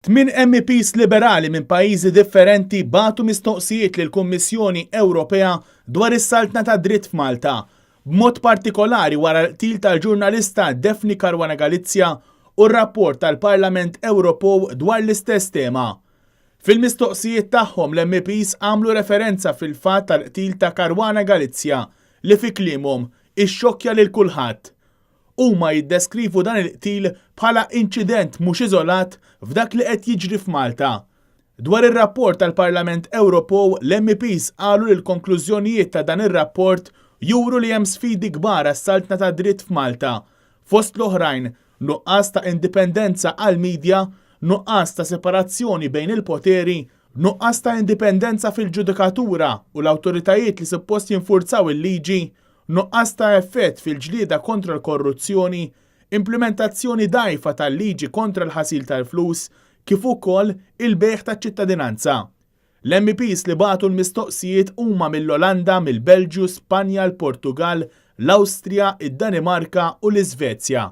Tmin MEPs liberali minn pajjiżi differenti bagħtu mistoqsijiet lill-Kummissjoni Ewropea dwar is-saltna tad-dritt f'Malta, b'mod partikolari wara l-qtil tal-ġurnalista Daphne Caruana Galizia u r-rapport tal-Parlament Ewropew dwar l-istess tema. Fil-mistoqsijiet tagħhom l-MEPs għamlu referenza fil-fatt tal-qtil ta' Caruana Galizia li fi kliemhom ixxokkja lil kulħadd. Huma jiddeskrivu dan il-qtil bħala inċident mhux iżolat f'dak li qed jiġri f'Malta. Dwar ir-rapport tal-Parlament Ewropew, l-MEPs qalu li l-konklużjonijiet ta' dan ir-rapport juru li hemm sfidi kbar għas-saltna tad-dritt f'Malta. Fost l-oħrajn, nuqqas ta' indipendenza għall-media, nuqqas ta' separazzjoni bejn il-poteri, nuqqas ta' indipendenza fil-ġudikatura u l-awtoritajiet li suppost jinfurzaw il-liġi, nuqqas ta' effett fil-ġlieda kontra l-korruzzjoni, implimentazzjoni dgħajfa tal-liġi kontra l-ħasil tal-flus, kif ukoll il-bejgħ taċ-ċittadinanza. L-MEPs li bagħtu l-mistoqsijiet huma mill-Olanda, mill-Belġju, Spanja, l-Portugal, l-Awstrija, id-Danimarka u l-Iżvezja.